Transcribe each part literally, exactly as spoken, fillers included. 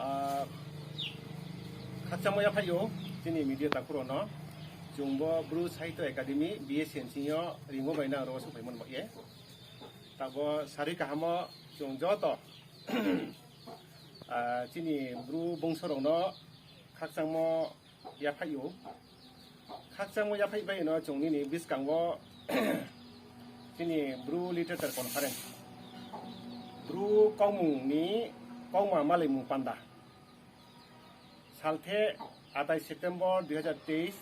Ah, khakchangmo yaphaih ou, chini media takhu rao no. Chung bo Bru Sahitya Academy, B S A ni sing yo ringmo bai nang ro souhphaimo ni baoh ye. Tabo sari kaham wo chung joto, ah, chini Bru bongso rao no khakchangmo yaphaih ou. Khakchangmo yaphaih bai no chung nini buskang wo chini Bru Literature Conference, Bru kaumung ni kauma malaimung panda. Salthe আঠাইশ September দুই হাজার তেইশ,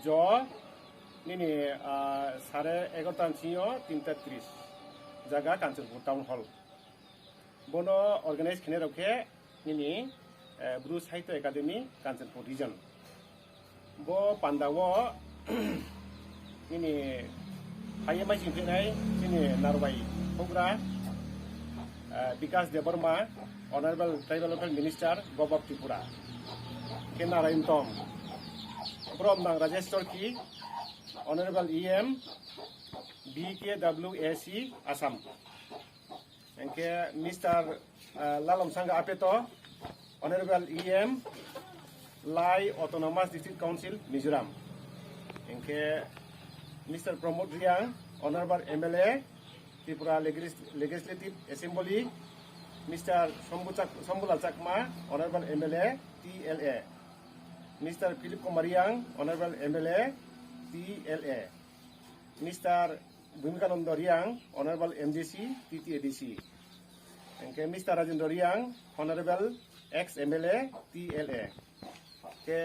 jo nini, ah, sare egarota ni sing yo tinta tris, jaga Kanchanpur Town Hall. Bono organize khenai rao khe nini, eh, Bru Sahitya Academy, Kanchanpur Region. Bo panda wo nini phai ye maising phainai chini Narbai houhgra, eh, Bikash Debbarma, Honourable Tribal Welfare Minister, Govt of Tripura. Khe Narayan Tom, Bromnang Rajesh Chorki, Honourable E M, B K W A C, Assam. Hing khe Mister, eh, Lalomsanga Apeto, Honourable E M, Lai Autonomous District Council, Mizoram. Hing khe Mister Pramod Reang, Honourable M L A, Tripura Legis-, Legislative Assembly, Mister Shambhu Chak-, Shambhulal Chakma, Honourable M L A, T L A, Mister Philip Kumar Reang, Honourable M L A, T L A, Mister Bhumikananda Reang, Honourable M D C, T T A D C. Hing khe Mister Rajendra Reang, Honourable ex M L A, T L A. Khe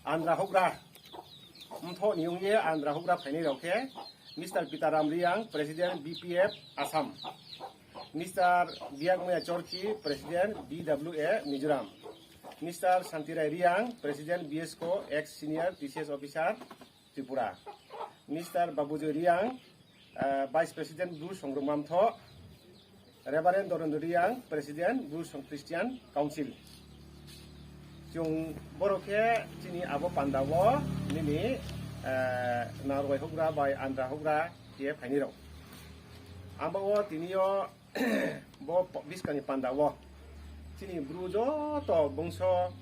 andra houhgra, mthoh ni ong ye andra houhgra phainai rao khe, Mister Pitaram Reang, President B P F Assam. Mister Biakmaya Chorki, President B W A Mizoram. Mister Santirai Reang, President B S C O, ex senior T C S officer, Tripura. Mister Babujoy Reang, eh, Vice President Bru Songrongma Mthoh, Reverend Dorendra Reang, President Bru Song Christian Council. Chung boro khe chini abo panda wo nini, eh, Narbai houhgra bai andra houhgra khe phainai rao. Abo wo tini yo bo p-, buskang ni panda wo chini Bru joto bongso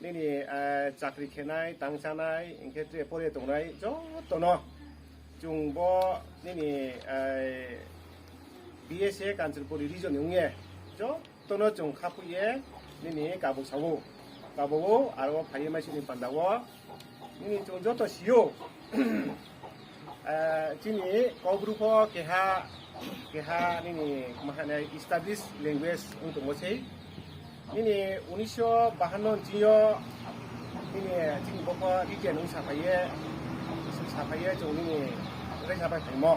nini, eh, chakri khenai, tangchanai, hing khe tre pore tongnai joto no chung bo nini, eh, B S A Kanchanpur region ni ong ye joto no chung khaphoih ye nini kabo sa ou, kabo ou, aro phai ye maising ni panda wo nini chung joto si ou. Eh, chini Kaubru pho keha, keha nini mahanai established language ong tongmo sei. Nini unisho bahanno ni sing yo nini chini bo pho written ong saphai ye, saphai ye chung nini raisa pai phaimo.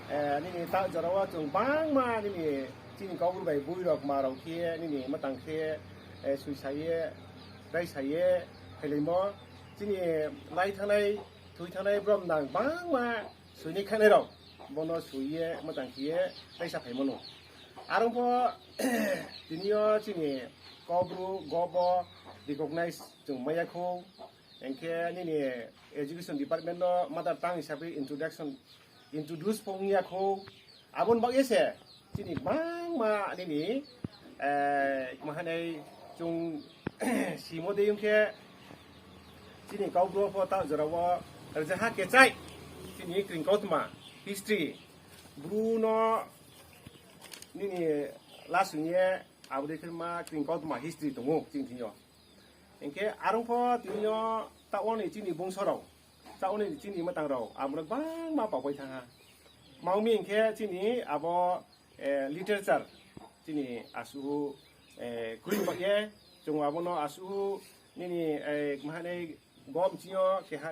Eh, nini ta jora wo chung bangma nini chini Kaubru bai boi rao kma rao khe nini matang khe, eh, soisa ye, raisa ye phailaimo. Chini lai thanngnai, thoi thanngnai brom nang bangma soinai khanai rao, bono soi ye matang khe ye raisa phaimo no. Are ong pho tini yo chini Kaubru gobo recognize chung mai ya khou. Hing khe nini education department no mother tongue hisabe introduction, introduce pho ong ya khou. Abo ni baoh ye se chini bangma nini, eh, mahanai chung simo dei ong khe chini Kaubru pho ta jora wo rzaha kechai chini kringkautma history Bru no nini lasung ye abo dei khe ma kringkautma history tong ou chini thing yo. Hing khe are ong pho tini yo taoh wo ni chini bongso rao, taoh wo ni chini matang rao abo no bangma paopai thanng ha. Tma ong mi hing khe chini abo, eh, literature chini asuh, eh, kroi baoh ye chung abo no asuh nini, eh, mahanai gom ching yo keha